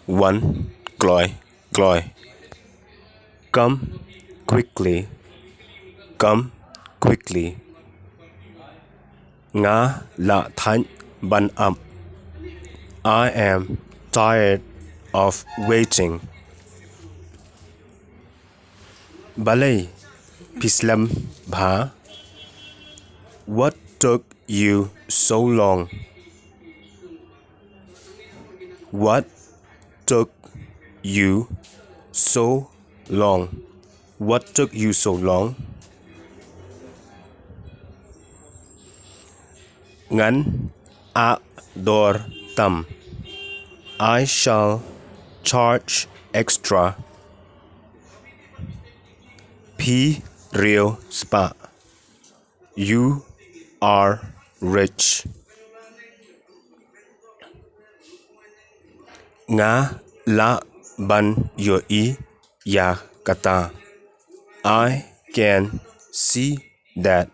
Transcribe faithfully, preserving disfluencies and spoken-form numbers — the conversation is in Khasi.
Wan kloi kloi. Come quickly. Come quickly. Nga la thait ban ap. I am tired of waiting. Balei phi slem bha? What took you so long? What took you so long? What took you so long? Ngan ap dor tam. I shall charge extra. Phi riewspah. You are rich. Nga lah ban ïohi ïa kata. I can see that.